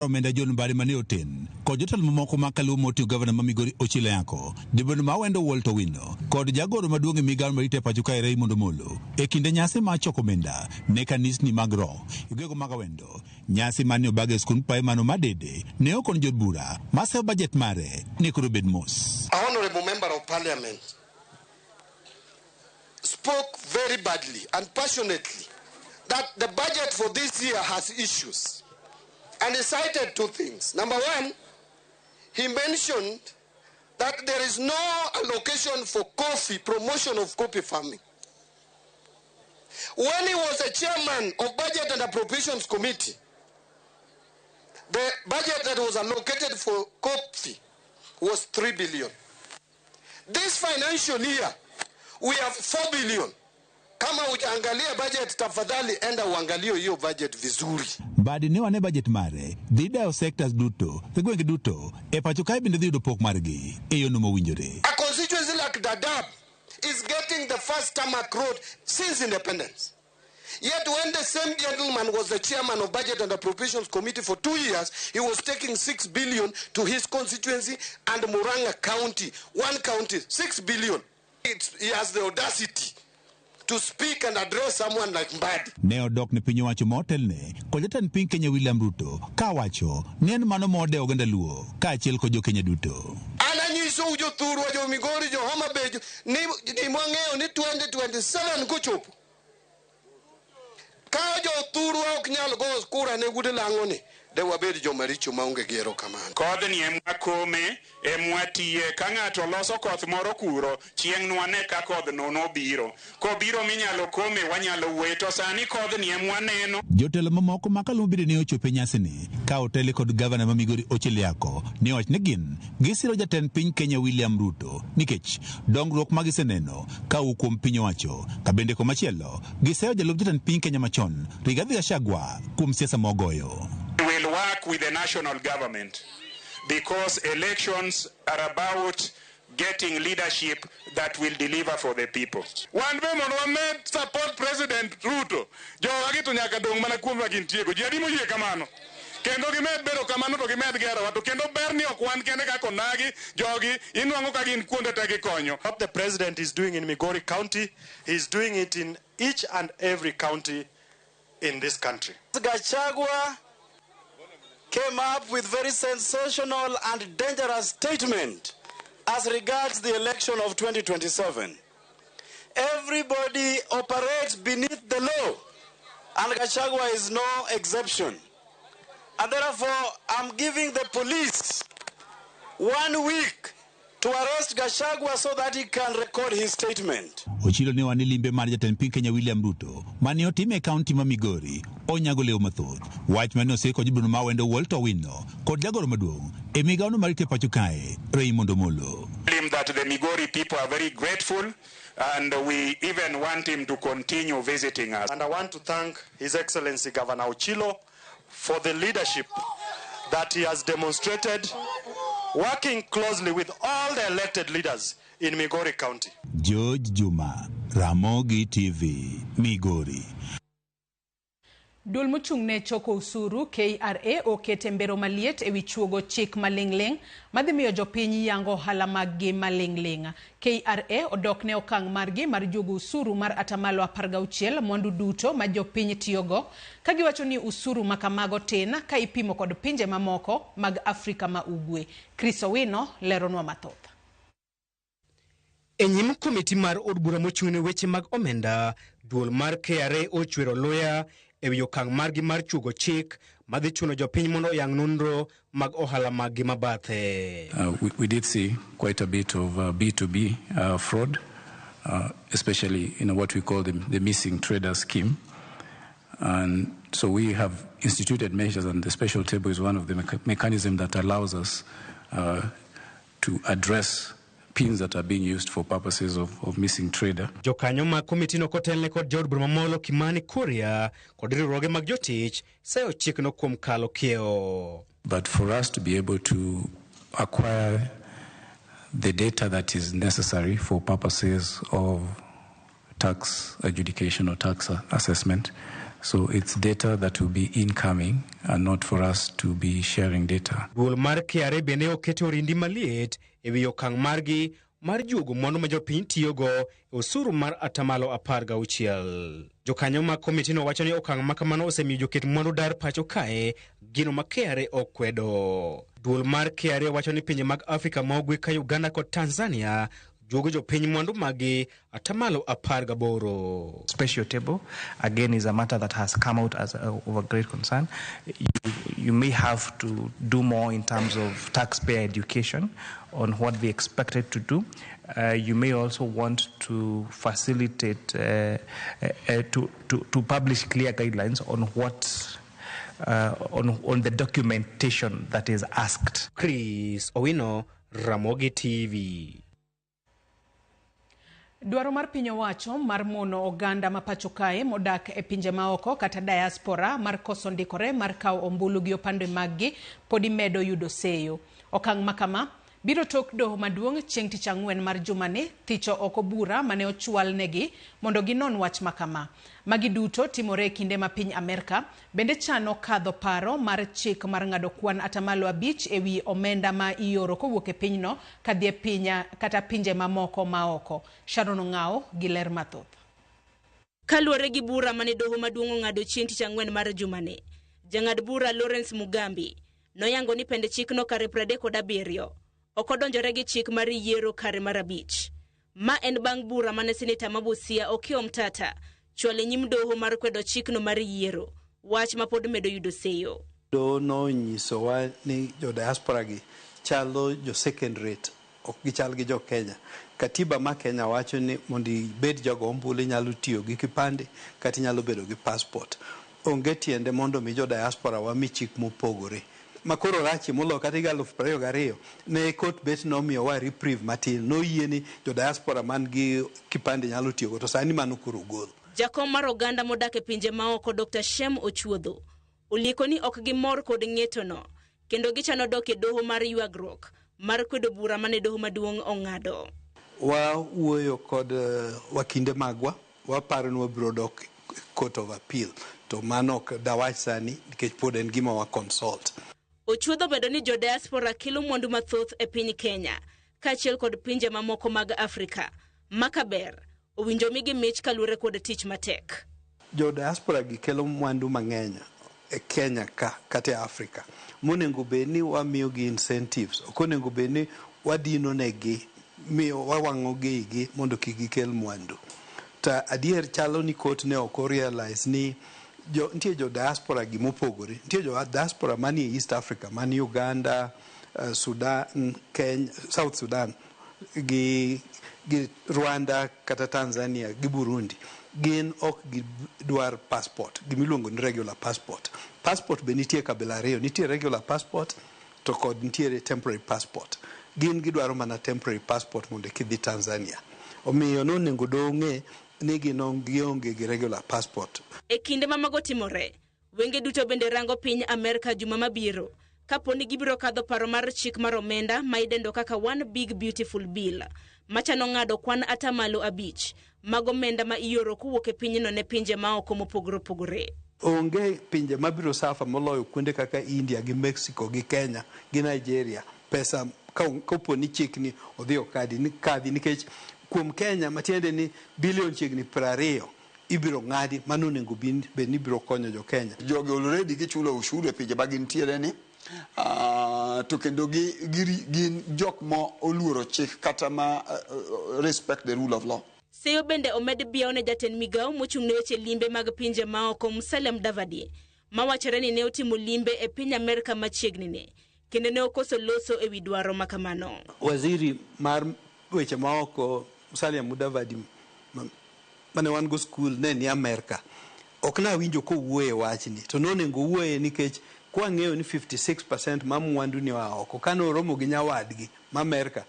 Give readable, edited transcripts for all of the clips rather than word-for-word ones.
Omenda John Mbadi mane oten kod jotelo mamoko ma kaluwo moting'o gavana ma Migori Ochilo Ayacko, jabedo ma Awendo Walter Owino kod jagoro maduong' e migawo marito e pacho kae Raymond Omolo e kinde nyasi mar choko omenda ne kanisni mag roho e gwenge mag Awendo. Nyasi mane obag e skund praimar ma Dede ne okon jood bura maseyo bajet mare ne koro bed mos. A honorable member of parliament spoke very badly and passionately that the budget for this year has issues. And he cited two things. Number one, he mentioned that there is no allocation for coffee, promotion of coffee farming. When he was a chairman of Budget and Appropriations Committee, the budget that was allocated for coffee was 3 billion. This financial year, we have 4 billion. Kama hujaangalia budget, tafadhali enda uangalie hiyo budget vizuri. Mbadi ne wane bajet mare dhi dayo sectors duto e gwenge duto e pacho kae bende dhi yudo pok margi e yono mowinjore. A constituency like Dadaab is getting the first tarmac road since independence. Yet when the same gentleman was the chairman of Budget and Appropriations Committee for 2 years, he was taking 6 billion to his constituency and Murang'a County, one county, 6 billion. He has the audacity to speak and address someone like Mbadi. Ne odok ne piny owacho motelne kod jatend piny Kenya William Ruto kawacho ni en mano modewo oganda Luo kaachiel kod jo Kenya duto. An anyisou jothurwa, jo Migori, jo Homa Bay, ni gimwang'eyo ni 2027 kochopo ka jothurwa ok nyal go kura ne Wuod Lang'o ni de wabed jomaricho maonge gi erokamano. Kodhni emwakome, emwatiye. Ka ng'ato loso koth moro kuro, chieng' nwane ka kodhno nobiro. Kobiro minyalo kome, wanyalo wuoye. To sani kodhni emwaneno. Jotelo mamoko ma kaluwo bende ne ochopo e nyasini ka otele kod gavana ma Migori Ochiel Ayacko ne owacho ni gin gisiro jatend piny Kenya William Ruto nikech dongruok ma giseneno kawuok kuom piny owacho ka bende komachielo giseyo jalup jatend piny Kenya machon Rigathi Gachagua kuom siasa mogoyo. We will work with the national government because elections are about getting leadership that will deliver for the people. Wan be mondo wamed support President Ruto, jowagi to nyaka dong' mana kuom gintiego. Ji adi moyie kamano? Kendo gimed bedo kamano to gimed gerowa to kendo ber ni ok wan kende kaka onagi jogi inwang'o ka gin kuonde te gikonyo. What the president is doing in Migori County, he is doing it in each and every county in this country. Gachagua came up with very sensational and dangerous statement as regards the election of 2027. Everybody operates beneath the law, and Gachagua is no exception. And therefore, I'm giving the police one week to arrest Gachagua so that he can record his statement. Ochilo ne wane limbe mar jatend piny Kenya William Ruto mane otime e kaunti ma Migori onyago leo mathoth. Wach mane osir kod jabedo ma Awendo Walter Owino kod jagoro maduong' e migawono mar rito e pacho kae Raymond Omolo. Him that the Migori people are very grateful and we even want him to continue visiting us. And I want to thank His Excellency Governor Ochilo for the leadership that he has demonstrated, working closely with all the elected leaders in Migori County. George Juma, Ramogi TV, Migori. Duol mochung' ne choko osuru KRA okete mbero maliet ewi chuogo chik maling'ling' madhi miyo jopiny yango ohala mag-gi maling'ling'. KRA odok ne okang' margi mar juogo osuru mar atamalo 16 mwandu duto ma jopiny tiyogo ka giwacho ni osuru ma kamago tin ka ipimo kod pinje mamoko mag Afrika ma Ugwe. Chris Owino leronwa mathoth. E nyim komiti mar od bura mochung' ne weche mag omenda, duol mar KRA ochwero luya ewi okang' margi mar chuogo chik madhi chuno jopiny mondo oyang nonro mag ohala maggi mabathe. We did see quite a bit of B2B fraud, especially in what we call the missing trader scheme. And so we have instituted measures, and the special table is one of the mechanisms that allows us to address pins that are being used for purposes of missing trader. Jokanyo mag komitino kotelne kod jaod bura mamolo Kimani Kuria kod riwruoge mag jotich seyo chikno kuom kalo kiewo. But for us to be able to acquire the data that is necessary for purposes of tax adjudication or tax assessment, So it's data that will be incoming and not for us to be sharing data. Duol mar KRA bende oketo orindi maliet e wi okang' margi mar juogo mwandu ma jopiny tiyogo e osuru mar 16%. Jokanyo mag komitino wacho ni okang' ma kamano osemiyo joket mwandu dar pacho kae, gino ma KRA okwedo. Duol mar KRA wacho ni pinje mag Afrika ma ugwe ka Uganda kod Tanzania juogo jopiny mwandu maggi 18%. Special table, again, is a matter that has come out as of a great concern. You may have to do more in terms of taxpayer education on what they expected to do. You may also want to facilitate, to publish clear guidelines on what on the documentation that is asked. Chris Owino, Ramogi TV. Dwaro mar piny owacho mar mono oganda ma pacho kae modak e pinje maoko kata diaspora mar koso ndikore mar kawo ombulu gi opande maggi podi medo yudo seyo. Okang' ma kama biro tok doho maduong' chieng' tich ang'wen mar jumani thicho oko bura mane ochwal negi mondo ginon wach ma kama. Magi duto timore e kinde ma piny Amerka bende chano kadho paro mar chik mar ng'ado kwan 5% ewi omenda ma ioro kowuok e pinyno kadhi e piny kata pinje mamoko maoko. Sharon Ong'ao gi ler mathoth. Kaluwore gi bura mane doho maduong' ong'ado chieng' tich ang'wen mar jumani, jang'ad bura Lawrence Mugambi noyango ni pend chikno kare 37 ok odonjore gi chik mar yiero kare mar 5. Ma en bang' bura mane seneta ma Busia Okiya Omtata chwalo e nyim doho mar kwedo chikno mar yiero, wach ma pod medo yudo seyo. Doho nonyisowa ni jo diaspora gi chalo jo second rate, ok gichal gi jo Kenya. Katiba ma Kenya wacho ni mondo ibed jago ombulu inyalo tiyo gi kipande kata inyalo bedo gi passport. Onge tiende mondo mi jo diaspora wami chik mopogore. Makoro rachi moloyo kata higa 2022 ne court bet nomiyowa reprieve matin, noyie ni jo diaspora man gi kipande nyalo tiyogo, to sani mano koro ogol. Jakom mar oganda modak e pinje maoko Dr. Shem Ochuodho olieko ni ok gimor kod ng'etono kendo gichano dok e doho mar ywagruok mar kwedo bura mane doho maduong' ong'ado. Wawuoyo kod wakinde magwa, waparo ni wabiro dok Court of Appeal, to mano ok dawach sani nikech pod en gima wa consult. Ochuodho bedo ni jo diaspora kelo mwandu mathoth e piny Kenya kaachiel kod pinje mamoko mag Afrika makaber owinjo migi mich kaluwore kod tich matek. Jo diaspora gi kelo mwandu mang'eny e Kenya ka kata e Afrika monego bed ni wamiyogi incentives, ok onego bed ni wadino negi, miyo wawang'o gigi mondo kik gikel mwandu. To adier chalo ni court ne ok orealize ni nitie jo diaspora gi mopogore. Nitie jo diaspora manie East Africa, manie Uganda, Sudan, Kenya, South Sudan, gi Rwanda kata Tanzania gi Burundi. Gin ok gidwar passport, gimiluongo ni regular passport. Passport be nitie kabila ariyo, nitie regular passport to kod nitiere temporary passport. Gin gidwaro mana temporary passport mondo kidhi Tanzania. Omiyo nonego dong'e ni gin gionge gi regular passport. E kinde ma mago timore, wenge duto bende rango piny Amerka juma mabiro kapo ni gibiro kadho paro mar chik mar omenda ma idendo kaka One Big Beautiful Bill machano ng'ado kwan 5% mag omenda ma ioro kowuok e pinyno ne pinje maoko mopogore opogore. Onge pinje mabiro safa moloyo kuonde kaka India gi Mexico gi Kenya gi Nigeria. Pesa kapo ni chikni odhi okadhi nikech kuom Kenya matiende ni bilion chiegni 20 ibiro ng'adi, mano onego bed ni ibiro konyo jo Kenya. Jogi already gichulo ushuru e pinje ma gintiere ni, to kendo gin jok ma oluoro chik kata ma respect the rule of law. Seyo bende omed biawo ne jatend migao mochung' ne weche limbe mag pinje maoko Musalia Mudavadi mawachore ni ne otimo limbe e piny Amerka machiegni ni kendo ne okoso loso ewi dwaro ma kamano. Waziri mar weche maoko Musalia Mudavadi mane wan go skul ne ni Amerka, ok nawinjo kowuoye wachni, to nonego owuoye nikech kwang'eyo ni 56% ma mwandu ni oa oko, kane oromo gi nyawadgi ma Amerka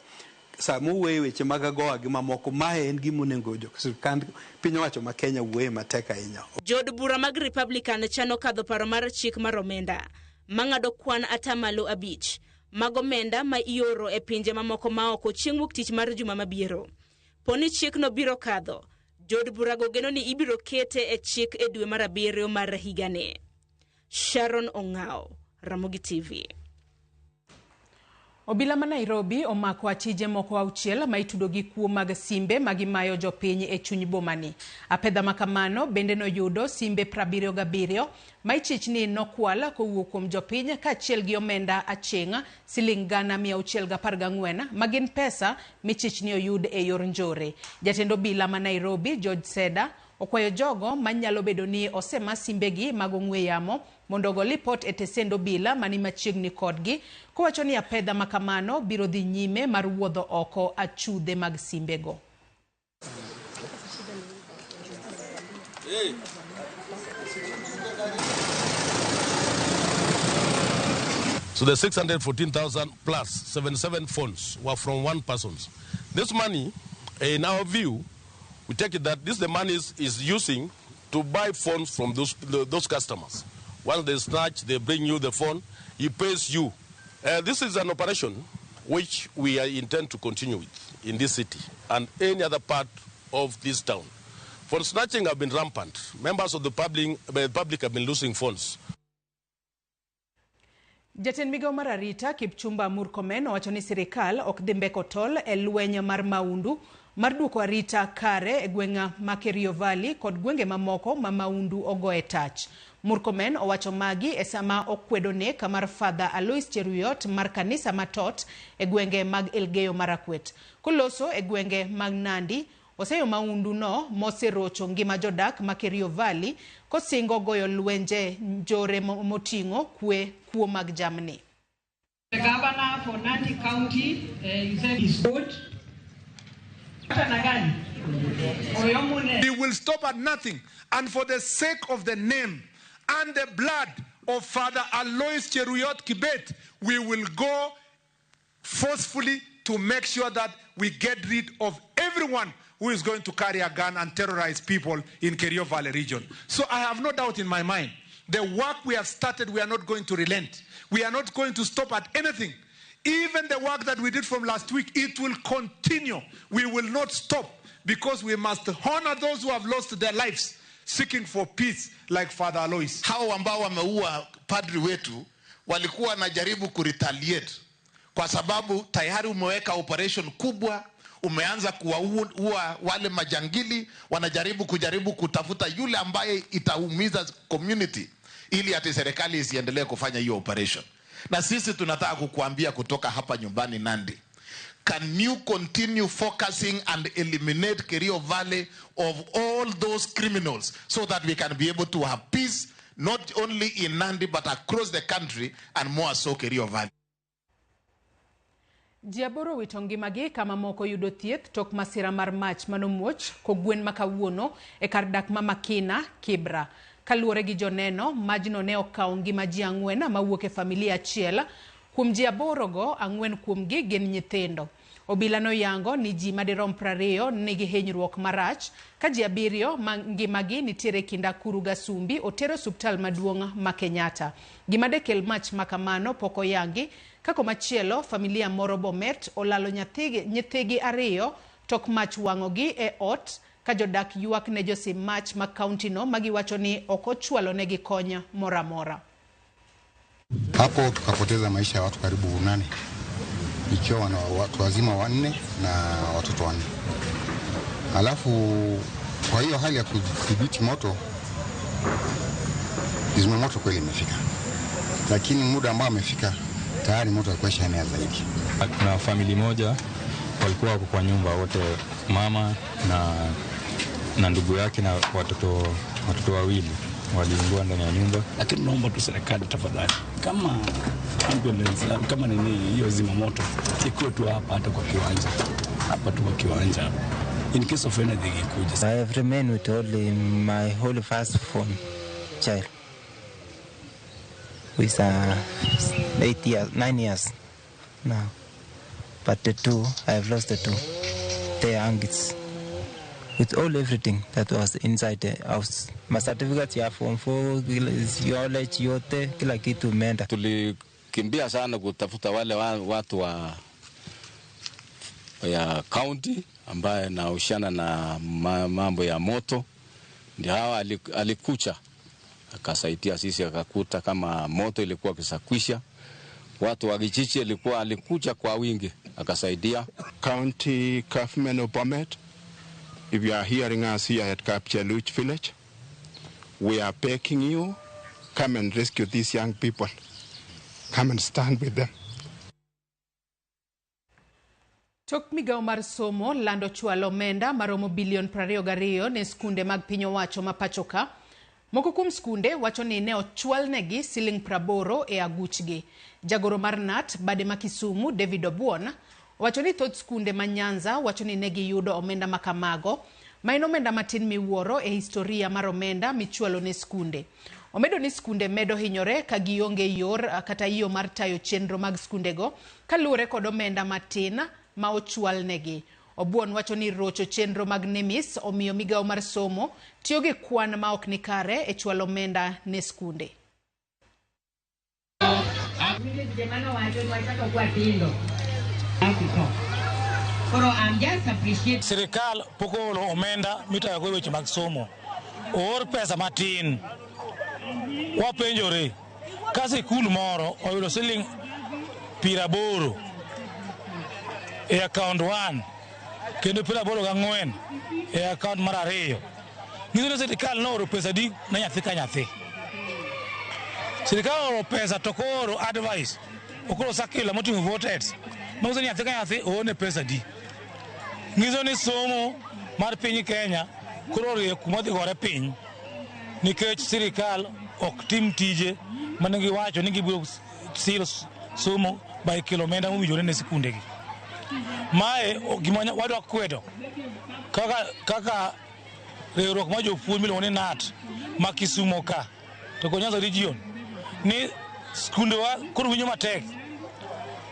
sama owuoye weche mag agoa gi mamoko, mae en gima onego sirkand piny owacho ma Kenya wuoye matek ahinya. Jood bura mag Republican chano kadho paro mar chik mar omenda mang'ado kwan 5% mag omenda ma ioro e pinje mamoko maoko chieng' wuok tich mar juma mabiro. Poni chikno biro kadho, Jood burago geno ni ibiro kete e chik e dwe mar 7 mar higani. Sharon Ong'ao, Ramogi TV. Obila ma Nairobi omako achije moko 6 ma itudo gi kuo mag simbe ma gimayo jopiny e chuny bomani. Apedha makamano bende noyudo simbe 77 ma ichich ni nokwal kowuok kuom jopiny kaachiel gi omenda aching' siling 614,000 ma gin pesa michich ni oyud e yor njore. Jatend obila ma Nairobi George Seda okwayo jogo manyalo bedo ni osema simbegi mag ong'we yamo mondo ogo lipot e tesend obila mani machiegni kodgi, kowacho ni apedha makamano biro dhi nyime mar wuodho oko achudhe mag simbego. So the 614,000 plus 77 phones were from one person. This money, in our view, we take it that this the money is using to buy phones from those customers. Once they snatch, they bring you the phone, he pays you. This is an operation which we intend to continue with in this city and any other part of this town. Phone snatching have been rampant. Members of the public have been losing phones. Jatend migao mar arita Kipchumba Murkomen owacho ni sirikal ok dhi mbeko tol e lweny mar maundu mar duoko arita kare e gweng' ma Kerio Valley kod gwenge mamoko ma maundu ogoye tach. Murkomen owacho magi e sama okwedo nek mar Father Alois Cheruiyot mar kanisa matot e gwenge mag Elgeyo Marakwet. Koloso e gwenge mag Nandi, oseyo maundu no moserocho ngima jodak ma Kerio Valley kosingo goyo lwenje njore moting'o kwe kuo mag jamni. The governor for Nandi County is good. He will stop at nothing, and for the sake of the name and the blood of Father Alois Cheruiyot Kibet, we will go forcefully to make sure that we get rid of everyone who is going to carry a gun and terrorize people in Kerio Valley region. So I have no doubt in my mind, the work we have started, we are not going to relent. We are not going to stop at anything. Even the work that we did from last week, it will continue. We will not stop because we must honor those who have lost their lives seeking for peace like Father Alois. Hao ambao wameua padri wetu walikuwa wanajaribu kuretaliate kwa sababu tayari umeweka operation kubwa, umeanza kuwaua wale majangili, wanajaribu kujaribu kutafuta yule ambaye itaumiza community ili ati serikali isiendelee kufanya hiyo operation. Na sisi tunataka kukuambia kutoka hapa nyumbani Nandi, can you continue focusing and eliminate Kerio Valley of all those criminals so that we can be able to have peace not only in Nandi but across the country and more so Kerio Valley. Ji aboro wito ngimagi kama moko yudo thieth tok masira mar mach manomuoch kogwen ma kawuono e kar dak ma Makina, Kibra. Kaluwore gi joneno, majno ne okawo ngima ji 4 mawuok e familia achiel. Kuom ji 8 go, 4 kuomgi gin nyithindo. Obila noyango ni ji madirom 20 nigi hinyruok marach, ka ji 7 ma ngimagi nitiere kind Akuru Gasumbi otero osiptal maduong' ma Kenyatta. Gima dekel mach makamano pok oyangi, ka komachielo familia moro Bomet olalo nyithigi 2 tok mach wang'ogi e ot ka jodak ywak ne josim mach ma kaunti no magiwacho ni ok ochwalo negi kony moro amora. Hapo tukapoteza maisha ya watu karibu 8, ikiwa na watu wazima 4 na watoto 4. Alafu kwa hiyo hali ya kudhibiti moto, izima moto kweli imefika, lakini muda ambao amefika tayari moto alikuwa ishaenea zaidi. Kuna familia moja walikuwa wako kwa nyumba wote, mama na ndugu yake na watoto 2 waliungua ndani ya nyumba. Lakini naomba tu serikali tafadhali, kama ambulance kama nini hiyo zima moto ikuwe tu hapa, hata kwa kiwanja hapa tu kwa kiwanja, in case of anything ikuja. I have remained with only my whole first phone child with 8 years, 9 years now. But the 2, I have lost the 2. They are angst. With all everything that was inside the house. My certificate ya form 4, knowledge yote, kila kitu imeenda. Tulikimbia sana kutafuta wale watu wa ya county ambaye anahusiana na mambo ya moto. Ndio hawa alikucha akasaidia sisi, akakuta kama moto ilikuwa kisakwisha. Watu wa kijiji alikuja kwa wingi akasaidia. County Government of Bomet, if you are hearing us here at Kapcheluch village, we are begging you, come and rescue these young people. Come and stand with them. Tok migawo mar somo lando chwalo omenda maromo bilion 22 ne skunde mag piny owacho ma pacho ka. Moko kuom skunde wacho ni ne ochwalnegi siling 80 e aguchgi. Jagoro mar KNUT bade ma Kisumu David Obuon wacho ni thoth skunde ma Nyanza wacho ni ne giyudo omenda makamago, ma en omenda matin miwuoro e historia mar omenda michwalo ne skunde. Omedo ni skunde medo hinyore ka gionge yor kata yo mar tayo chenro mag skundego kaluwore kod omenda matin ma ochwalnegi. Obuon wacho ni rocho chenro mag NEMIS omiyo migawo mar somo tiyo gi kwan ma ok ni kare e chwalo omenda ne skunde. Sirikal pok oolo omenda mitayogo e weche mag somo. Oor pesa matin. Wapenjore ka sikul moro oyudo siling 80 e account 1 kendo 84 e account mar 2. Nyiso ni sirikal nooro pesa di ne nyathi ka nyathi. Sirikal ooro pesa to ok ooro advice, ok ooro circular moting'o voted. Manyiso ni nyathi ka nyathi oorne pesa di. Nyiso ni somo mar piny Kenya koro orie kuma dhi gore piny nikech sirikal ok tim tije mane giwacho ni gibiro siro somo by kelo omenda mowinjore ne sikundegi. Mae gima wadwa kwedo kaka riwruok mar jopuonj miluongo ni KNUT ma Kisumo ka to kod Nyanza region ni skundewa koro winjo matek.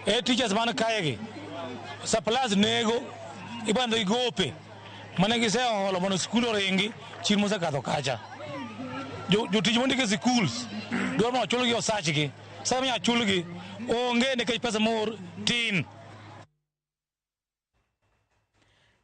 E teachers man kaegi supplies nego ibandho gi gope mane giseolo mondo skul oringi chir mosekadho kacha. Jotich mondik e schools dwaro mondo ochulgi osachgi. Sama inyalo chulgi onge nikech pesa moor tin.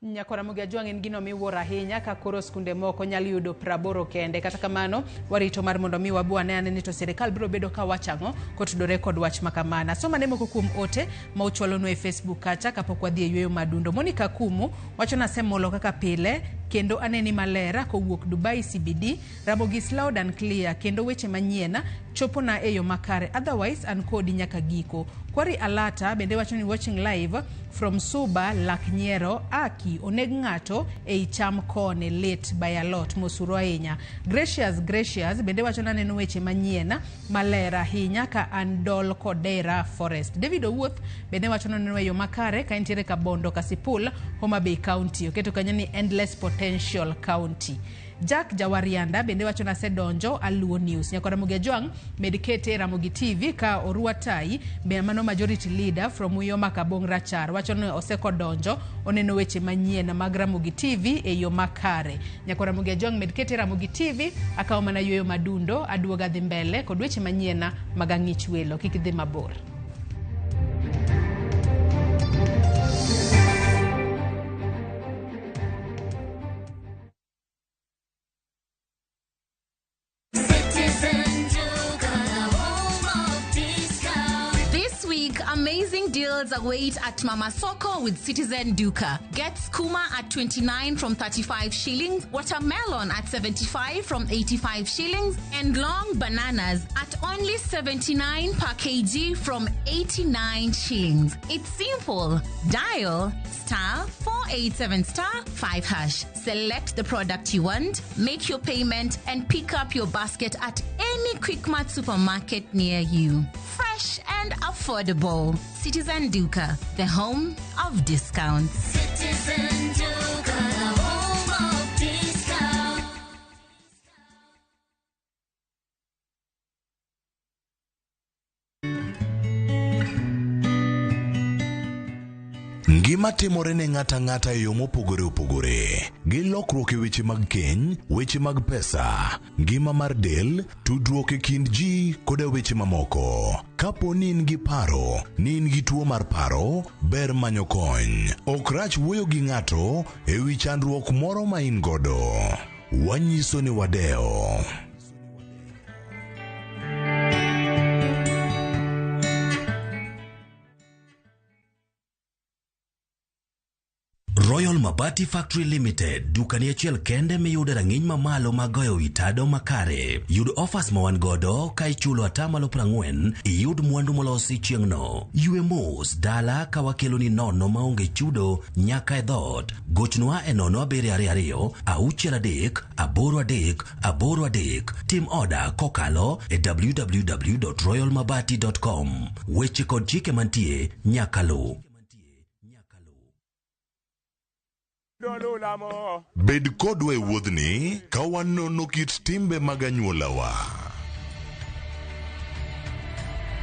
Nyakora Ramogi Ajwang' en gino miwuoro ahinya ka koro skunde moko nyalo yudo 80 kende. Kata kamano warito mar mondo mi wabu ane ane ni to sirikal biro bedo ka wacho ang'o kotudore kod wach makamano. Soma ne moko kuom ote ma uchwalonwa e Facebook kacha kapok wadhi e yueyo madundo. Monica Kumu wacho nasemolo kaka pile kendo aneni maler kowuok Dubai CBD. Ramogi is loud and clear kendo weche manyien chopona e yo makare, otherwise an kodi nyaka giko. Kwari Alata bende wacho ni watching live from Suba Lak Nyiero. Aki oneg ng'ato ei cham koni late by a lot mosuro ahinya. Gracious bende wacho naneno weche manyien maler ahinya ka an Dol Kodera Forest. David Owuoth bende wacho naneno e yo makare ka entiere Kabondo Kasipul, Homa Bay County. Oketo kanyo ni endless potential county. Jack Jawarianda bende wacho nasedonjo Aluo News. Nyakora Ramogi Ajwang' med kete Ramogi TV ka Orua Tai be mano majority leader from Uyoma Kabong Rachar wacho ni osekodonjo oneno weche manyien mag Ramogi TV e yo makare. Nyakora Ramogi Ajwang' med kete Ramogi TV akawo mana yueyo madundo aduoga dhi mbele kod weche manyien mag ang'ich welo. Kik idhi mabor. Amazing deals await at Mama Soko with Citizen Duka. Get skuma at 29 from 35 shillings, watermelon at 75 from 85 shillings, and long bananas at only 79 per kg from 89 shillings. It's simple. Dial *487*5#. Select the product you want, make your payment, and pick up your basket at any Quickmart supermarket near you. Fresh and affordable. Citizen Duka, the home of discounts. Citizen Duka, the home of discounts. Ngima timore ne ng'ato ang'ata e yo mopogore opogore, gi lokruok e weche mag keny, weche mag pesa, ngima mar del, tudruok e kind ji koda weche mamoko. Kapo ni in gi paro ni in gi tuo mar paro, ber manyo kony. Ok rach wuoyo gi ng'ato e wi chandruok moro ma in godo. Wanyiso ni wadewo. Royal Mabati Factory Limited, dukani achiel kende miyude rang'iny mamalo mag goyo wi tado makare. Yud offers ma wan godo ka ichulo atamalo 40 iyud mwandu molosi chieng'no. Ywe mos dala ka wakeloni nono maonge chudo nyaka e dhoot. Gochnwa e 0722 63 83 83. Tim oda kokalo e www.royalmabati.com. Weche kod chike mantie nyaka luw. Bed kodwa e wuodhni ka wanono kit timbe mag anyuolawa.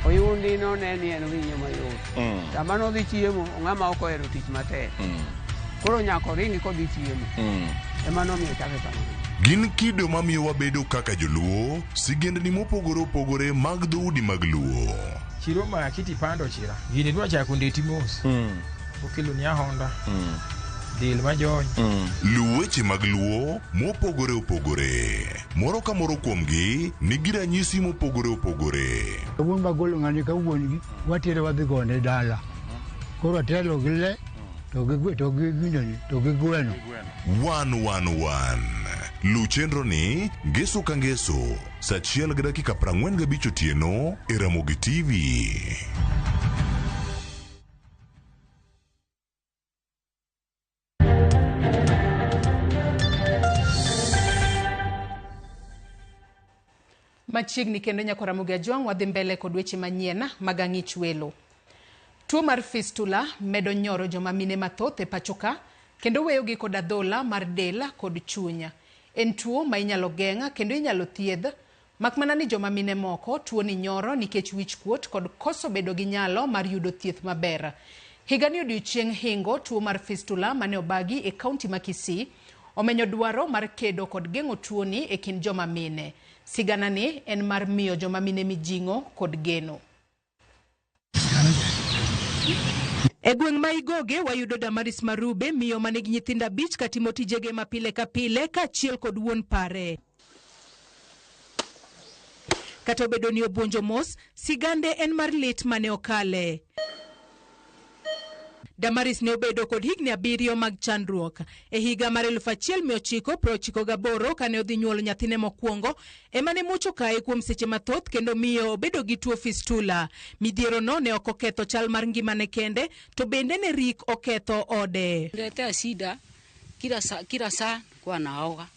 Oyundi none ni en winyo mayot. Sama nodhi chiemo, ng'ama ok ohero tich matek. Koro nyaka oringi kodhi chiemo. Ema nomiyo ochake kamano. Gin kido mamiyo wabedo kaka joluo, sigendni mopogore opogore mag dhoudi mag luo. Chiro maki tipando chira. Gini dwa chako ndeti mos. Okelo ni ahonda. Del majony. Luw weche mag luo mopogore opogore. Moro ka moro kuomgi nigi ranyisi mopogore opogore. Wuon bagolo ng'ani ka wuon gi watere wadhi gone dala. Koro atelo gi le to gi to gi ginene to gi gweno. Wan wan wan. Luw chenro ni ngeso ka ngeso saa 1:45 otieno e Ramogi TV. Machiegni kendo nyako Ramogi Ajwang' wadhi mbele kod weche manyien mag ang'ich welo. Tuo mar fistula medo nyoro joma mine mathoth e pacho ka kendo weyogi kod adhola mar del kod chuny. En tuo ma inyalo geng' kendo inyalo thiedh mak mana ni joma mine moko tuo ni nyoro nikech wich kuot kod koso bedo gi nyalo mar yudo thieth maber. Higani odiochieng' hingo tuo mar fistula mane obagi e kaunti ma Kisii omenyo dwaro mar kedo kod geng'o tuoni e kind joma mine. Siganani en mar miyo joma mine mijing'o kod geno. E gweng' ma Igoge wayudo Damaris Marube, miyo manigi nyithindo 5 katimo tijege ma pile ka pile kaachiel kod wuon pare. Kata obedo ni obuonjo mos, sigande en mar lit mane okale. Damaris ne obedo kod higni 7 mag chandruok. E higa mar 1998 kane odhi nyuolo nyathine mokwongo, ema ne muoch okaye kuom seche mathoth kendo miyo obedo gi tuo fistula. Midhierono ne ok oketho chal mar ngimane kende, to bende ne rik oketho ode. Niletea shida kila saa kwa naoga.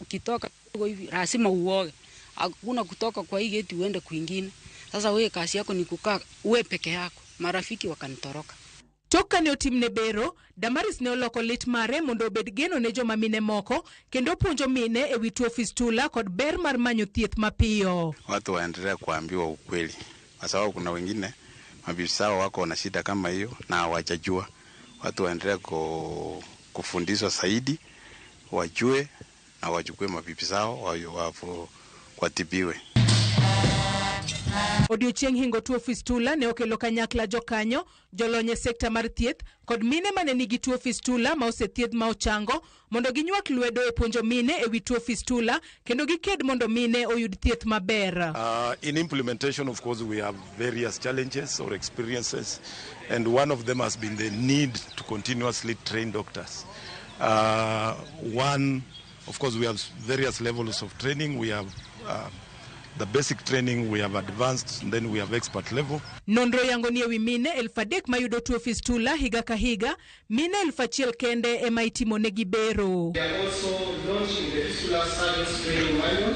Ukitoka hivi lazima uoge. Hakuna kutoka kwa hii geti uende kwingine. Sasa wewe kazi yako ni kukaa uwe peke yako. Marafiki wakanitoroka. Tok kane otimne bero, Damaris ne oloko lit mare mondo obed geno ne joma mine moko kendo puonjo mine e wi tuo fistula kod ber mar manyo thieth mapiyo. Watu waendelea kuambiwa ukweli, kwa sababu kuna wengine mabisa wako na shida kama hiyo na hawajajua. Watu waendelea kufundishwa zaidi, wajue na wachukue mabibi zao watibiwe. Odiochieng' hingo tuo fistula ne okelo kanyakla jokanyo, jolony e sekta mar thieth kod mine mane nigi tuo fistula ma osethiedh ma ochango mondo ginywak lwedo e puonjo mine e wi tuo fistula kendo giked mondo mine oyud thieth maber. In implementation, of course, we have various challenges or experiences, and one of them has been the need to continuously train doctors. One, of course, we have various levels of training. We have the basic training, we have advanced, and then we have expert level. Nonro yango ni ewi mine 3,000 mayudo tuo fistula higa ka higa, mine 1,000 kende ema itimonegi bero. We are also launching the Fistula Surgeons Training Manual,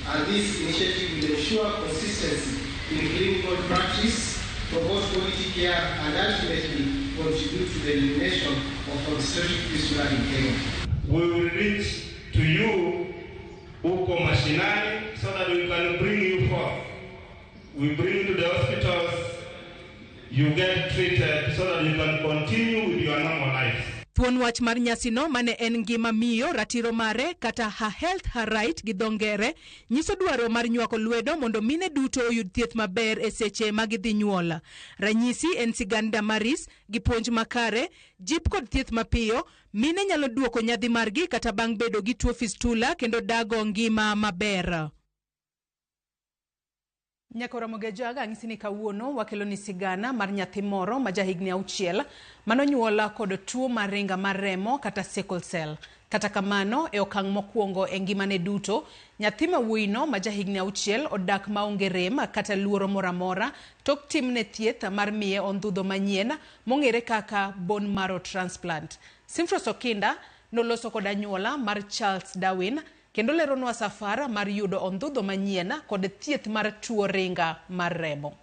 and this initiative will ensure consistency in clinical practice, promote quality care, and ultimately contribute to the elimination of obstetric fistula in Kenya. We will reach to you huko mashinani so that we can bring you forth. We bring to the hospitals you get treated so that you can continue with your normal life. Thuon wach mar nyasino mane en ngima miyo ratiro mare kata Her Health Her Right gi dho ngere nyiso dwaro mar nywako lwedo mondo mine duto oyud thieth maber e seche ma gidhi nyuol. Ranyisi en sigand Damaris gi puonj makare, jip kod thieth mapiyo, mine nyalo duoko nyadhi margi kata bang' bedo gi tuo fistula kendo dago ngima maber. Nyaka Ramogi Ajaga ang'isi ni kawuono wakelo ni sigana mar nyathi moro ma jahigni 6 manonyuola kod tuo mar ringa mar remo kata sickle cell. Kata kamano, e okang' mokwongo e ngimane duto, nyathi ma wuoyino ma jahigni 6 odak maonge rem kata luoro moro amora tok timne thieth mar miye ondhudho manyien mong'ere kaka bone marrow transplant. Simfros Okinda noloso kod anyuola mar Charles Darwin kendo leronwa safar mar yudo ondhudho manyien kod thieth mar tuo ringa mar remo.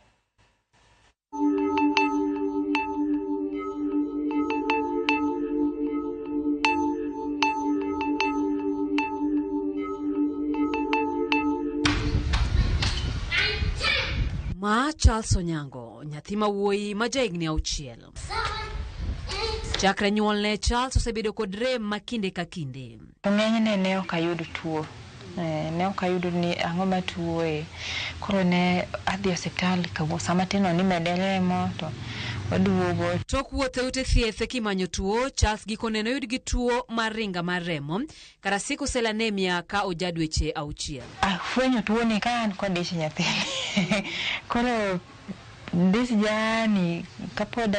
Ma Charles Onyango, nyathi ma wuoyi ma jahigni 6. Chakre nyuolne, Charles osebedo kod rem ma kinde ka kinde. To ng'enyne ne ok ayud tuo. Ne ok ayudo ni ang'o matuoe. Koro ne adhi e osiptal sama tin no nimede remo to waduogo. Tok wuotho e ute thieth kimanyo tuo, Charles gikone noyud gi tuo mar ringa mar remo kata sickle cell anemia ka oja dweche 6. Afwenyo tuoni ka an kod ich nyathini. Koro this journey kapod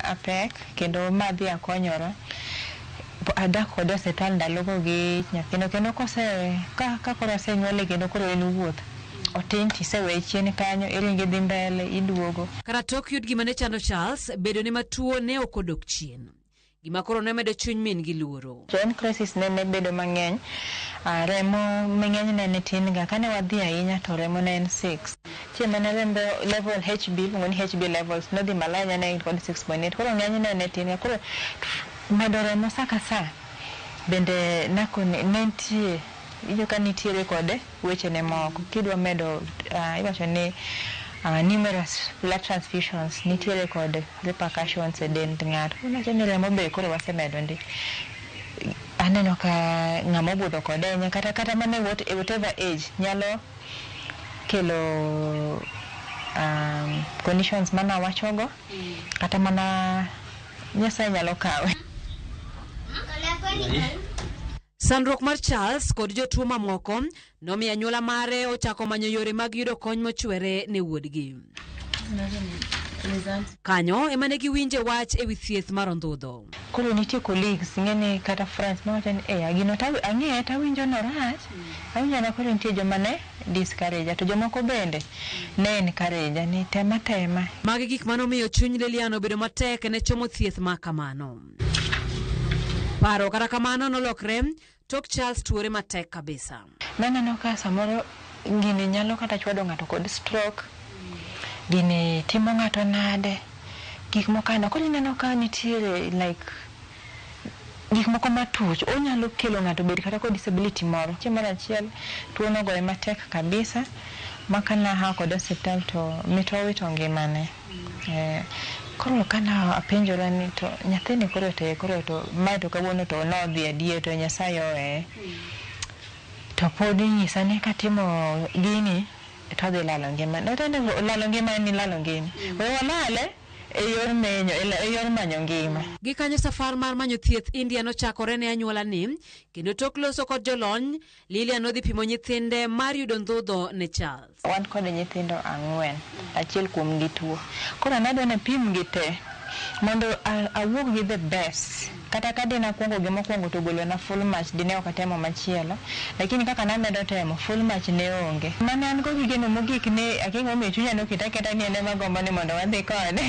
apek kendo madhi akonyora, adak kode e osiptal ndalogo gi nyathino kendo kose ka koro osenyuole kendo koro en wuoth. Otin tiseweye chien kanyo iringo idhi mbele iduogo. Kata tok yud gima ne chando Charles, bedo ne matuo ne ok odok chien. Gima koro ne medo chuny min gi luoro. To en crisis ne bedo mang'eny. Remo ng'enyne ne tin ga. Kane wadhi ahinya to remo ne en 6. Chieng' mane rembe level HB, iluongo ni HB levels nodhi malo ahinya ne en kod 6.8. Koro ng'enyne ne tin ga. Koro medo remo sa ka sa bende nakoni ne nitie iwinjo ka nitiere kod weche ne moko. Kidwa medo iwacho ni numerous blood transfusions nitiere kod repercussions e dend ng'ato. Wawacho ni remo be koro wasemedo ndi. Aneno ka ng'ama obudho kode ahinya kata mana e whatever age nyalo kelo conditions manawachogo kata mana Nyasaye nyalo kawe. Sandruok mar Charles kod jotuo mamoko nomiyo anyuola mare ochako manyo yore mag yudo kony mochwere ne wuodgi. Kanyo ema ne giwinje wach ewi thieth mar ondhudho. Koro nitie colleagues ing'eni kata friends mawacho ni eh gino ang'e tawinjo norach. Awinjo na koro nitie joma ne discourage to jomoko bende ne encourage ni tema tema. Magi gik manomiyo chuny Lilian obedo matek ne chomo thieth ma kamano. Paro kata kamano nolokre tok Charles tuore matek kabisa. Naneno ka samoro gini nyalo kata chwado ng'ato kod stroke, gini timo ng'ato nade, gik moko aina. Koro ineno ka nitiere like gik moko matuch, onyalo kelo ng'ato bed kata kod disability moro. Chieng' moro achiel tuo nogoye matek kabisa ma kana kode osiptal to mit owito ngimane. Koro kana apenjora ni to nyathini koro te koro to mae to kawuono to nodhi adier to Nyasaye oweye. To pod inyisa ni katimo gini to adhi lalo ngimane. Lalo ngima en lalo ngima. We walale e yor menyo, e yor manyo ngima. Gikanyo safar mar manyo thieth India nochakore ne anyuola ni kendo tok loso kod jolony, Lilian nodhi pimo nyithinde mar yudo ndhudho ne Charles. Wan kod nyithindo 4, achiel kuom gi tuo. Koro nadwa ni apim gi te mondo awuog gi the best. Kata ka dine akwongo gi mokwongo to ogolona full match dine ok atemo machielo. Lakini kaka namedo temo, full match ne onge. Mane an go gi geno mogik ni akia gimomiyo chunya noketa aketa ni en ema agombo ni mondo wadhi kode.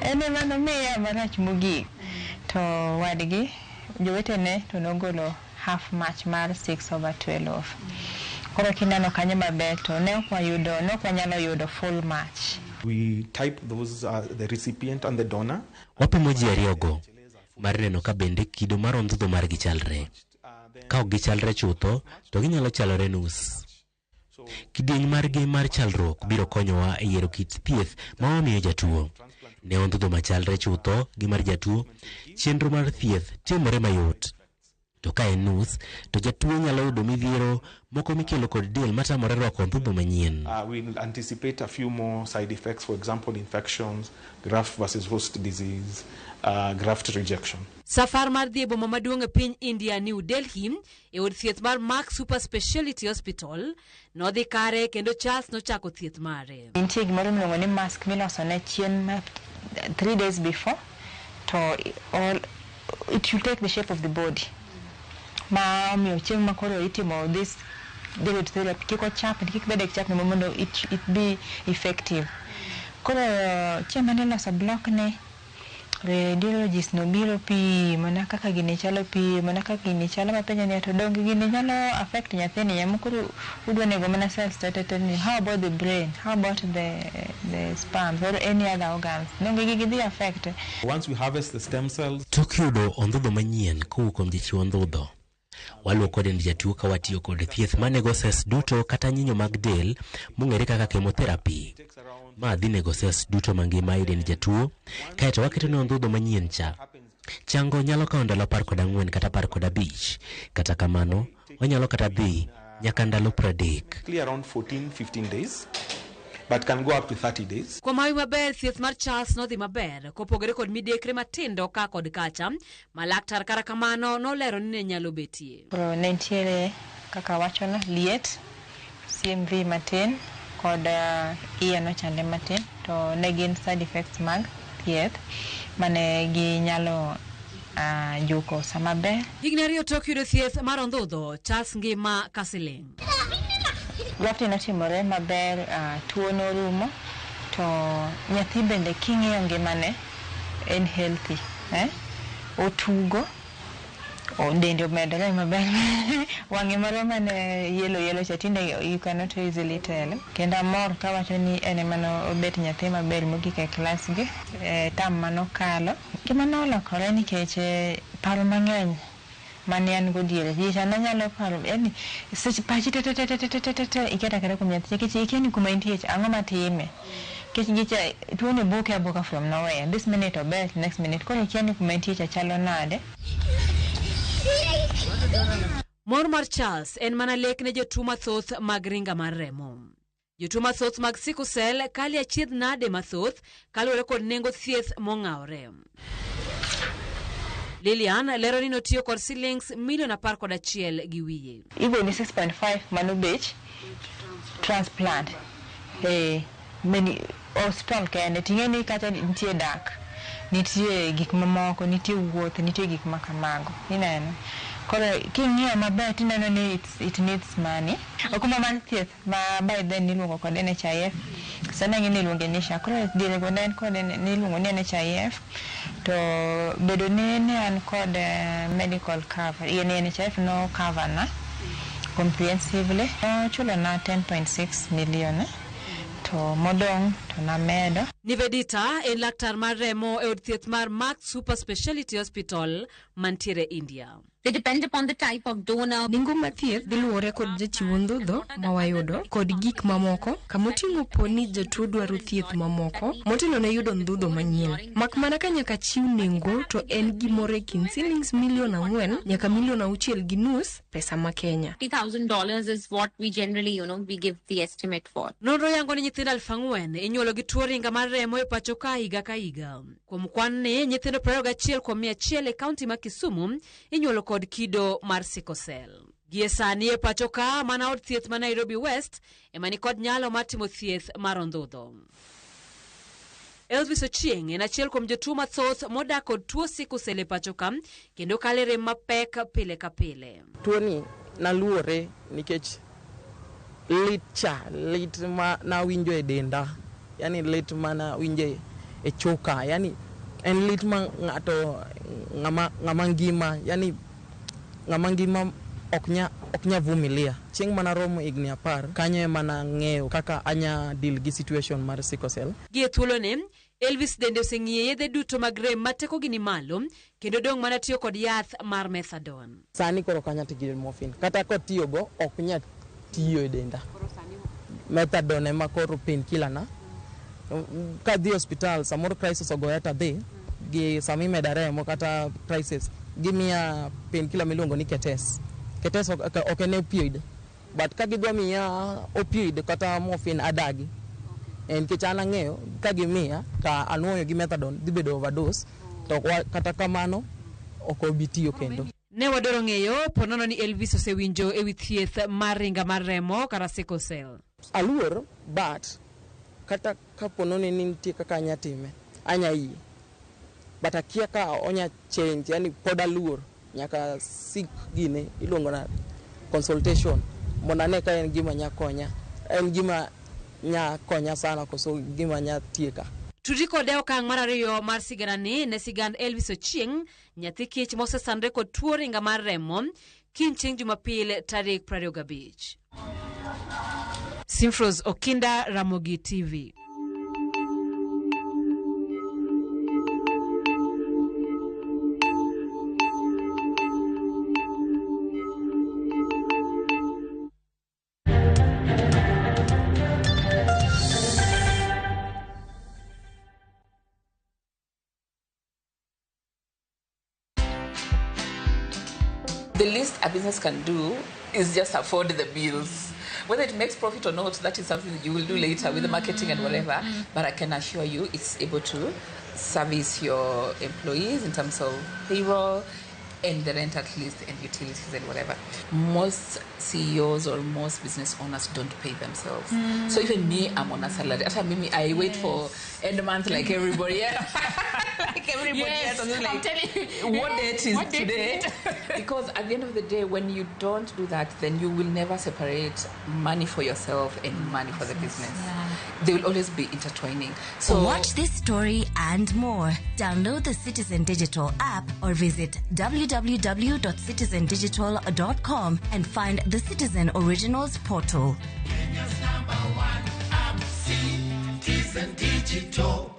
En ema nomiya marach mogik. To wadgi, jowetene to nogolo half match mar 6/12. Koro kineno kanyo maber to ne ok wayudo, ne ok wanyalo yudo full match. We type those, the recipient and the donor. Wapimo ji ariyogo mar neno ka bende kido mar ondhudho margi chalre. Ka ok gichalre chutho, to ginyalo chalore nus. Kidieny margi mar chalruok biro konyowa e yiero kit thieth ma wamiyo jatuo. Ne ondhudho machalre chutho gi mar jatuo, chenro mar thieth timore mayot. To ka en nus, to jatuo nyalo yudo midhiero moko mikelo kod del matamore rwako ondhudho manyien. We anticipate a few more side effects, for example, infections, graft versus host disease, graft rejection. Safar mar dhi e boma maduong' e piny India, New Delhi, e od thieth mar Max Super Speciality Hospital, nodhi kare kendo Charles nochako thieth mare. Nitie gimoro miluongo ni mask miloso ne chien ma 3 days before to all it will take the shape of the body. Ma omiyo chieng' ma koro itimo this therapy kik ochapni, kik bede chapni mondo it be effective. Koro chieng' mane iloso block ni, radiologist nobiro pimo na kaka gini chalo, pimo na kaka gini chalo, mapenjo ni to donge gini nyalo affect nyathini ema koro udwa nego mana cells te te te ni how about the brain, how about the sperms or any other organs, donge gigi dhi affect? Once we harvest the stem cells, Tok yudo ondhudho manyien kowuok kuom jachiw ondhudho, waluoko dend jatuo ka watiyo kod thieth manego cells duto kata nyinyo mag del mong'ere kaka chemotherapy. Ma dhi nego cells duto mangima e dend jatuo, kaeto waketone ondhudho manyien cha. Chango nyalo kawo ndalo 14 kata 15. Kata kamano, onyalo kata dhi nyaka ndalo 30. typically around 14, 15 days, but can go up to 30 days. Kuom hawi maber, thieth mar Charles nodhi maber, kopogore kod midekre matindo ka kod kacha, ma laktar kata kamano nolero ni ne nyalo betie. Koro ne nitiere kaka wachono liet, CMV matin kod iye nochande matin, to ne gin side effects mag thieth mane ginyalo juko sama ber. Higni 2 tok yudo thieth mar ondhudho, Charles ngima ka siling'. Grafting notimore maber, tuo norumo, to nyathi bende king'iyo ngimane en healthy, eh? Otugo, dende omedore maber, wang'e moro mane yellow yellow cha tinde you cannot easily tell. Kendo amor kawacho ni en ema nobet nyathi maber mogik e klas gi e term manokalo. Ngimana nolokore nikech paro mang'eny mane an go diere ji cha nanyalo paro, yani seche pachi te te te te te te te te iketo aketa kuom nyathi nikech ikia ni kuma entie cha ang'o matime. Nikech gicha tuo ni buke abuka from nowhere, this minute ober, next minute koro ikia ni kuma entie cha chalo nade. Mor mar Charles en mana lek ne jotuo mathoth mag ringa mar remo. Jotuo mathoth mag sickle cell kalo e achiedh nade mathoth kaluwore kod nengo thieth mong'awore. Lilian lero ni notiyo kod silings milion 11 gi wiye. Igoni 6.5 mano bech transplant e many hospital kende, ting'e ni kata nitie dak, nitie gik mamoko, nitie wuoth, nitie gik ma kamago ineno. Koro king'iyo maber tineno ni it needs money. Okumba mar thieth ma by then niluongo kod NHIF, sani ang'e ni iluonge ni SHA. Koro diere go ne en kod niluongo ni NHIF, to bedo ni ne an kod medical cover, yani NHIF no cover na comprehensively, nochulo na 10.6 million, to modong' to namedo. Nivedita en laktar mar remo e od thieth mar Max Super Speciality Hospital mantiere India. They depend upon the type of donor. Nengo mar thieth dhi luwore kod jachiw ondhudho ma wayudo kod gik mamoko kamoting'o po ni jatuo dwaro thieth mamoko motelo ne yudo ondhudho manyien. Mak mana ka nyaka chiw nengo to en gimoro e kind silings milion 4 nyaka milion 6.5 pesa ma Kenya. $50,000 is what we generally, we give the estimate for. Nonro yango ni nyithindo 4,000 inyuolo gi tuo ringa mar remo e pacho ka higa ka higa. Kuom kwan ni, nyithindo 21 kuom 100 e kaunti ma Kisumu inyuolo kod kido mar sickle cell. Gie sani e pacho ka mana od thieth ma Nairobi West ema ni kod nyalo mar timo thieth mar ondhudho. Elvis Ochieng' en achiel kuom jotuo mathoth modak kod tuo sickle cell e pacho ka kendo kalo e rem mapek pile ka pile. Tuoni naluore nikech lit cha, lit ma nawinjo e denda, yani lit ma nawinjo e choka, yani en lit ma ng'ato ng'ama ngima, yani ng'ama ngima ok nya vumilia. Chieng' mana romo higni 10 kanyo ema nang'eyo kaka anya deal gi situation mar sickle cell. Gie thuoloni, Elvis dende oseng'iye yedhe duto mag rem ma tekogi ni malo kendo dong' mana tiyo kod yath mar methadone. Sani koro ok anya tiyo gi morphine, kata kotiyogo ok nya tiyo e denda. Methadone ema koro painkiller na. Kadhi hospital samoro crisis ogoya tadhi gi sama imeda remo kata crisis gimiya painkiller miluongo ni Ketes. Ketes ok en opioid, but ka gidwa miya opioid kata morphine adagi. Nikech an ang'eyo ka gimiya ka anuoyo gi methadone dhi bedo overdose to kata kamano ok obi tiyo kendo. Ne wadwaro ng'eyo ponono ni Elvis osewinjo ewi thieth mar ringa mar remo kata sickle cell. Aluor, but kata kapo ni nitie kaka anya time, anya yie. But akia ka onya change, yani pod aluor nyaka seek gine iluongo na consultation mondo ane ka en gima nya konya, en gima nya konya sana koso gima nya tieka. Tudi kode okang' mar ariyo mar siganani ne sigand Elvis Ochieng', nyathi kich mosesandre kod tuo ringa mar remo kiny chieng' Jumapil tarik 25. Simfros Okinda, Ramogi TV. The least a business can do is just afford the bills. Whether it makes profit or not, that is something that you will do later with the marketing and whatever. But I can assure you it's able to service your employees in terms of payroll and the rent at least and utilities and whatever. Most CEOs or most business owners don't pay themselves. So even me, I'm on a salary. After me, I wait for end month like everybody else. Like everybody else. I'm just like, I'm telling you. What date is What date today? is it? Because at the end of the day, when you don't do that, then you will never separate money for yourself and money for the business. They will always be intertwining. So watch this story and more. Download the Citizen Digital app or visit www.citizendigital.com and find the Citizen Originals portal. Kenya's number one app, Citizen Digital.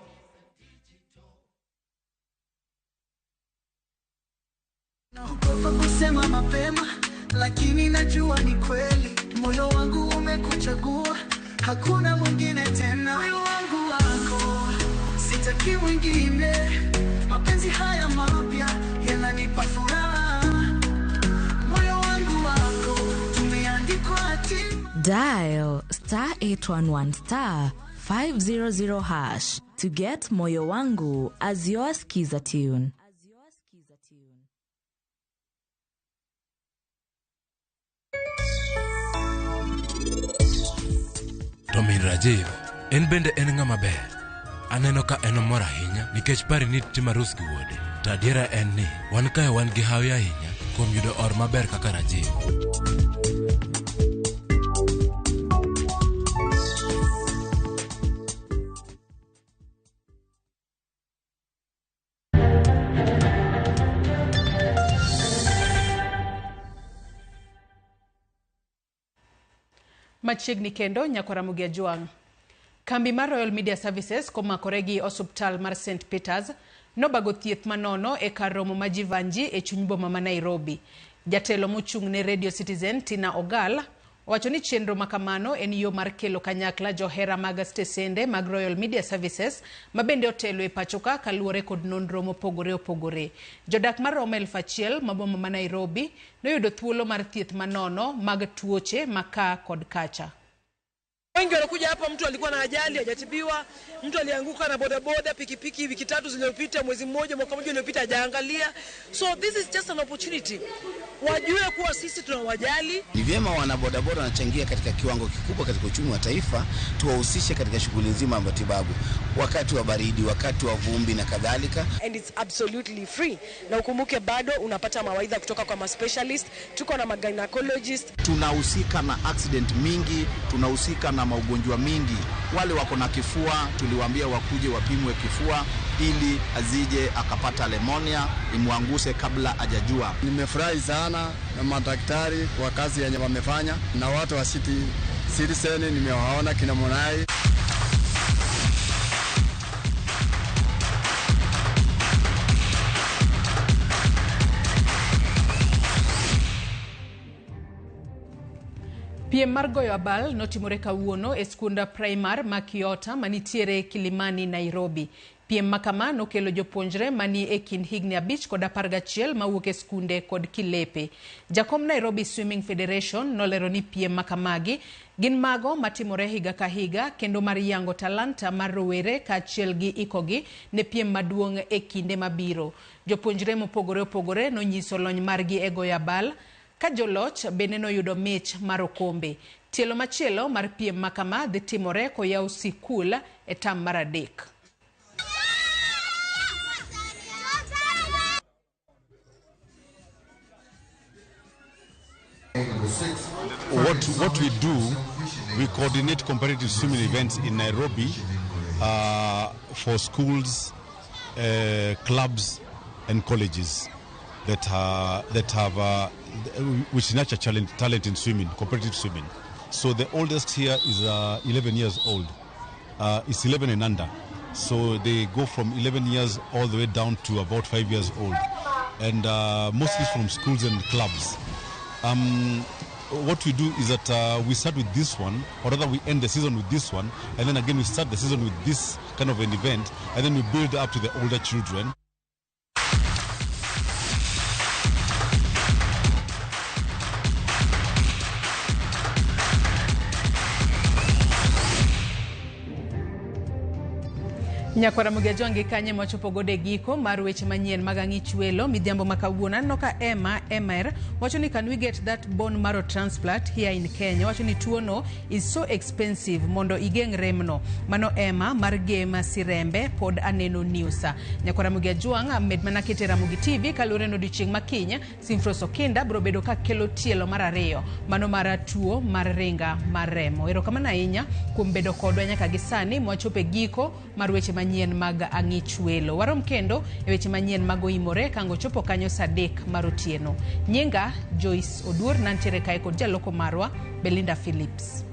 Naogopa kusema mapema, lakini najua ni kweli. Moyo wangu umekuchagua, hakuna mwingine tena. Moyo wangu wako, sitaki mwingine. Mapenzi haya mapya yananipa furaha. Moyo wangu wako, tumeandikwa hatima. Dial star 811 star 500 hash to get Moyo Wangu as your skiza tune. To min Rajiv, en bende en ng'ama ber. Aneno ka en omor ahinya nikech pari ni timo arus gi wuode. To adiera en ni wan kae wan gi hawi ahinya kuom yudo or maber kaka Rajiv. Machiegni kendo nyako Ramogi Ajwang'. Kambi mar Royal Media Services komakore gi osuptal mar St. Peters nobago thieth manono e kar romo ma Jivanji e chuny boma ma Nairobi. Jatelo mochung' ne Radio Citizen Tina Ogal owacho ni chenro makamano en yo mar kelo kanyakla johera mag stesende mag Royal Media Services ma bende otelo e pachoka kaluwore kod nonro mopogore opogore. Jodak maromo 1000 ma boma ma Nairobi noyudo thuolo mar thieth manono mag tuoche ma ka kod kacha. Wengi wanakuja hapa, mtu alikuwa na ajali hajatibiwa, mtu alianguka na bodaboda, pikipiki wiki tatu zilizopita, mwezi mmoja, mwaka mmoja uliopita hajaangalia. So this is just an opportunity. Wajue kuwa sisi tunawajali. Ni vyema wanabodaboda wanachangia katika kiwango kikubwa katika uchumi wa taifa, tuwahusishe katika shughuli nzima ya matibabu, wakati wa baridi, wakati wa vumbi na kadhalika. And it's absolutely free. Na ukumbuke bado unapata mawaidha kutoka kwa ma-specialist, tuko na ma-gynecologist. Tunahusika na accident mingi, tunahusika na maugonjwa mingi. Wale wako na kifua tuliwaambia wakuje wapimwe kifua ili azije akapata pneumonia imwanguse kabla hajajua. Nimefurahi sana na madaktari kwa kazi yenye wamefanya na watu wa Citizen nimewaona kina Monai. Piem mar goyo abal notimore kawuono e skund primar ma Kiota manitiere Kilimani, Nairobi. Piem ma kama nokelo jopuonjre mani e kind higni 5 kod 11 mawuok e skunde kod kilepe. Jakom Nairobi Swimming Federation nolero ni piem ma kamagi gin mago matimore higa ka higa kendo mar yango talanta mar rowere kaachiel gi ikogi ne piem maduong' e kinde mabiro. Jopuonjre mopogore opogore nonyiso lony margi e goyo abal, ka joloch bende noyudo mich mar okombe. Tielo machielo mar piem ma kama dhi timore koyaw sikul e tam mar 3. What we do, we coordinate competitive swimming events in Nairobi for schools, clubs, and colleges that have which nurture talent in swimming, competitive swimming. So the oldest here is 11 years old. It's 11 and under. So they go from 11 years all the way down to about 5 years old, and mostly from schools and clubs. What we do is that we start with this one, or rather we end the season with this one, and then again we start the season with this kind of an event, and then we build up to the older children. Nyakwara Mugejongi kanye machopo gode giko mar weche manyien mag ang'ich welo midhiambo ma kawuono. Aneno ka Emma Emer wacho ni can we get that bone marrow transplant here in Kenya? Wacho ni tuono is so expensive mondo igeng' remno. Mano Emma mar Gema Sirembe pod aneno newsa. Nyakwara Mugejwang' med mana kete Ramogi TV kaluwore ni odiochieng' ma kiny Simfros Okinda biro bedo ka kelo tielo mar 2 mano mar tuo mar ringa mar remo. Erokamano ahinya kuom bedo kodwa nyaka gi sani mwachopo e giko mar weche manyien mag ang'ich welo. Warom kendo e weche manyien mag oimore kango chopo kanyo saa 3 mar otieno. Nyinga Joyce Oduor, nantiere kae kod jaloko marwa Belinda Phillips.